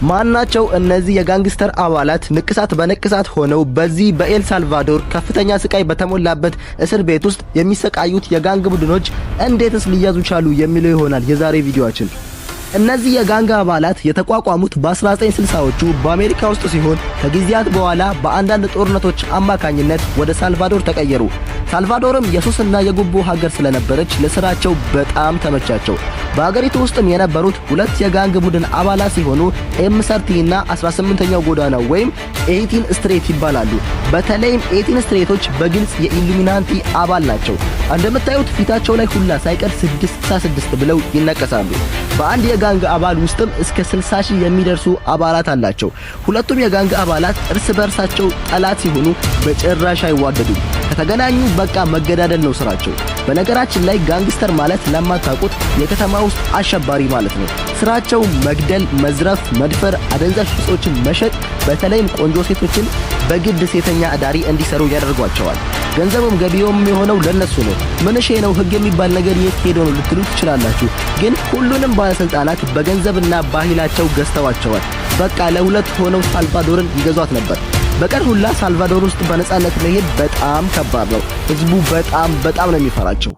ማናቸው እነዚህ የ gangster አባላት ንቅሳት በንቅሳት ሆነው በዚህ በኤል ሳልቫዶር ከፍተኛ ስቃይ በተሞላበት እስር ቤት ውስጥ የሚሰቃዩት የ gang ቡድኖች እንዴትስ ሊያዙ ቻሉ የሚለው ይሆናል የዛሬ ቪዲዮአችን። እነዚህ የ gang አባላት የተቋቋሙት በ1960ዎቹ በአሜሪካ ውስጥ ሲሆን ከጊዜያት በኋላ በአንዳንድ ጦርነቶች አማካኝነት ወደ ሳልቫዶር ተቀየሩ። ሳልቫዶርም የሱስና የጉቦ ሀገር ስለነበረች ለስራቸው በጣም ተመቻቸው። በሀገሪቱ ውስጥም የነበሩት ሁለት የ gang ቡድን አባላት ሲሆኑ M 13 እና 18ኛው ጎዳና ወይም 18 Street ይባላሉ። በተለይም 18 Street ኦች በግልጽ የኢሉሚናንቲ አባል ናቸው። እንደምታዩት ፊታቸው ላይ ሁላ ሳይቀር 666 ብለው ይነቀሳሉ። በአንድ የ gang አባል ውስጥም እስከ 60 ሺህ የሚደርሱ አባላት አላቸው። ሁለቱም የ gang አባላት እርስ በእርሳቸው ጠላት ሲሆኑ በጭራሽ አይዋደዱም። ከተገናኙ በቃ መገዳደል ነው ስራቸው። በነገራችን ላይ gangster ማለት ለማታውቁት የከተማ ውስጥ አሸባሪ ማለት ነው። ስራቸው መግደል፣ መዝረፍ፣ መድፈር፣ አደንዛዥ እጾችን መሸጥ፣ በተለይም ቆንጆ ሴቶችን በግድ ሴተኛ አዳሪ እንዲሰሩ ያደርጓቸዋል። ገንዘቡም ገቢውም የሆነው ለነሱ ነው። ምንሼ ነው፣ ህግ የሚባል ነገር የት ሄዶ ነው ልትሉ ትችላላችሁ። ግን ሁሉንም ባለስልጣናት በገንዘብና በኃይላቸው ገዝተዋቸዋል። በቃ ለሁለት ሆነው ሳልቫዶርን ይገዟት ነበር። በቀን ሁላ ሳልቫዶር ውስጥ በነጻነት መሄድ በጣም ከባድ ነው። ህዝቡ በጣም በጣም ነው የሚፈራቸው።